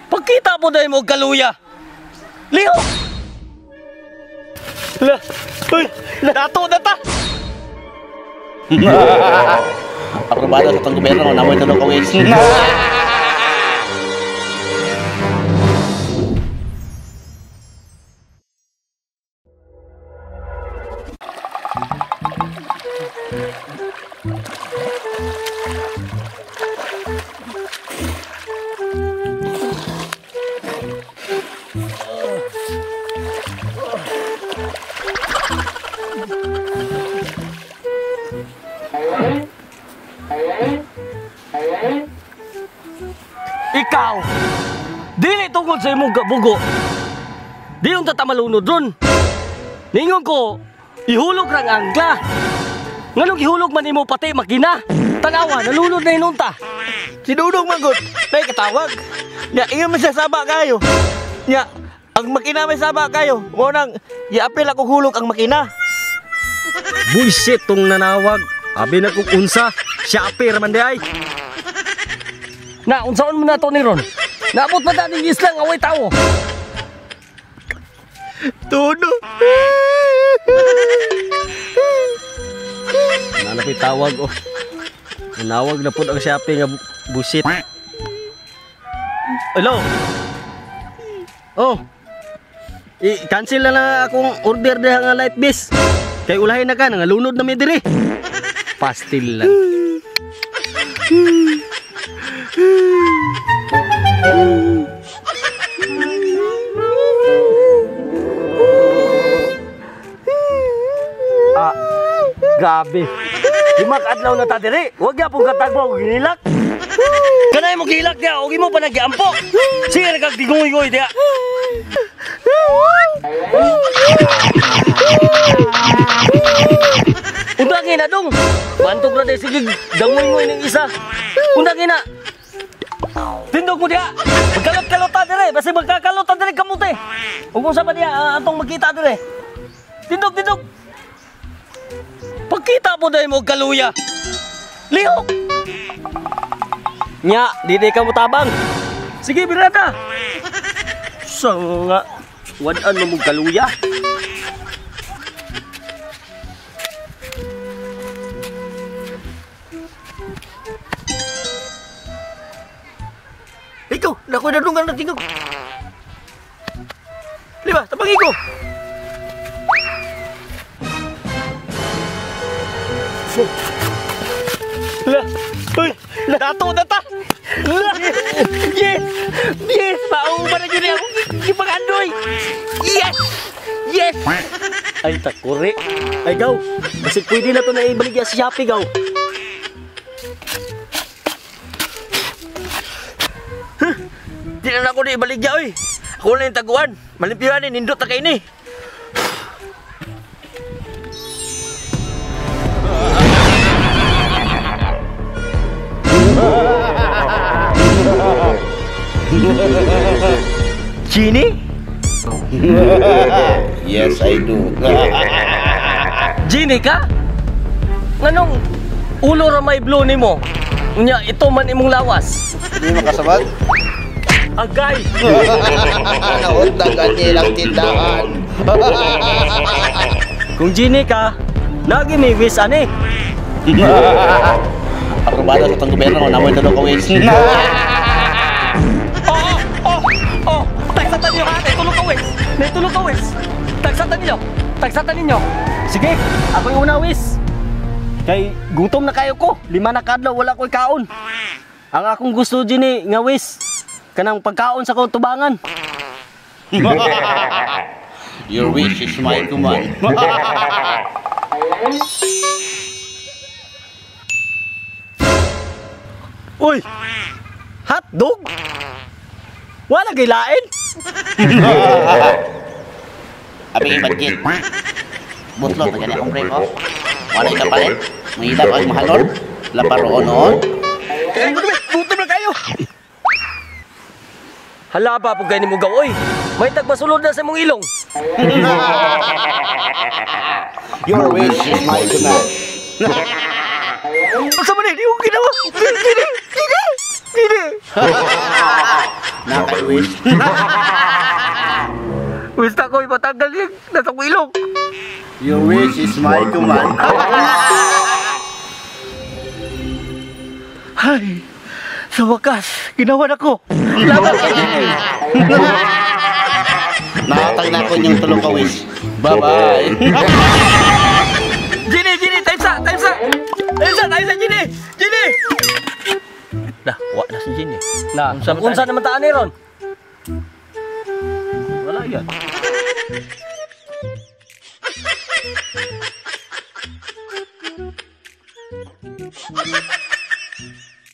Pagkita po dahil mo kaluya. Lihok! La, uy, dato na ta! Aprobado sa itong gobyerno, namoy tulong kawis. Ikaw, dili tungkol sa imong kabugo. Di yung tatamalunod ron. Ningon ko, ihulog rang angkla. Nganong ihulog man imo pati makina. Tanawa, nalunod na inunta. Si Dudong manggot, may katawag. Nya, ingon man siya saba kayo. Nya, ang makina may saba kayo. Mo nang, iapil ako hulog ang makina. Bullshit tong nanawag. Abi na kong unsa, siya apir man di ay. Na, unsaon mo na to ni Ron? Naabot pa daning islang away tao. Tuno. Nanapoy tawag oh. Nanawag na po ang Shopee nga busit. Hello. Oh. I-cancel na lang akong order diha nga light base. Kay ulahin na ka, nangalunod na mi diri. Pastil lang. Ah, grabe. Lima ka adlaw na ta diri. Wag gyapon katagbo og ginilak. Kanay mo gilak diha, og imo pa nagiampo. Sige ra kag digungoy-goy diha. Undang ina dong. Bantog ra day sige dangoy-ngoy ning isa. Undang ina. Tindog mo diha. Magkalot-kalot ta dire, basi magkakalot ta dire kamote. Ug unsa pa diha atong makita dire. Tindog, tindog. Pagkita po dahil mo kaluya. Lihok! Nya, di ka mo tabang. Sige, birata. Sa nga, wadaan mo mong kaluya. Ikaw, naku na dungan na tingog. Lima, tabang ikaw. La, uy, dato na ta. La, yes, yes, mauban na yun ako gipangandoy. Yes, yes. Ay takuri. Ay gaw, kasi pwede na to na ibaligya sa Shopee gaw. Huh, di na ako na ibaligya oy. Ako na yung taguan. Malimpiwan ni nindot na kayo ni. Genie? Yes, I do. Genie ka? Nganong ulo ra may blue nimo? Unya ito man imong lawas. Hindi makasabag? Agay! Naundang kanilang tindahan. Kung genie ka, lagi may wish ani. Aprobado sa itong gobyerno, namoy tulong kawis. Oh, tagsatan niyo ha, naitulong kawis. Naitulong kawis. Tagsatan niyo. Tagsatan ninyo. Sige, ako yung una wis. Kay gutom na kayo ko. 5 na kadlaw wala ko'y kaon. Ang akong gusto genie nga wis, kanang pagkaon sa akong tubangan. Your wish is my command. Uy! Hotdog? Wala kay lain? Abi budget. Butlot na gani akong break off. Wala ka palit. Mangita ko ang mahalon. Laparoon noon. Gutom na kayo. Hala ba pag gani mo gaw oy. May tagbasulod na sa imong ilong. Your wish is my command. Unsa man ni? Di ko ginawa. Dili, dili, dili. Nakay wish. Wis na ko ipatanggal yung nasa kong ilong. Your wish is my command. Ay, sa wakas, ginawa na ko. Laban kay Jenny. Nakatag na ko inyong tulong ka wish. Bye-bye. Jenny, Jenny, time sa, time sa. Time sa, time sa, Jenny. Jenny. Lah, wa na si Jenny. Na, Unsa man unsa naman taan ni ron? Wala yan.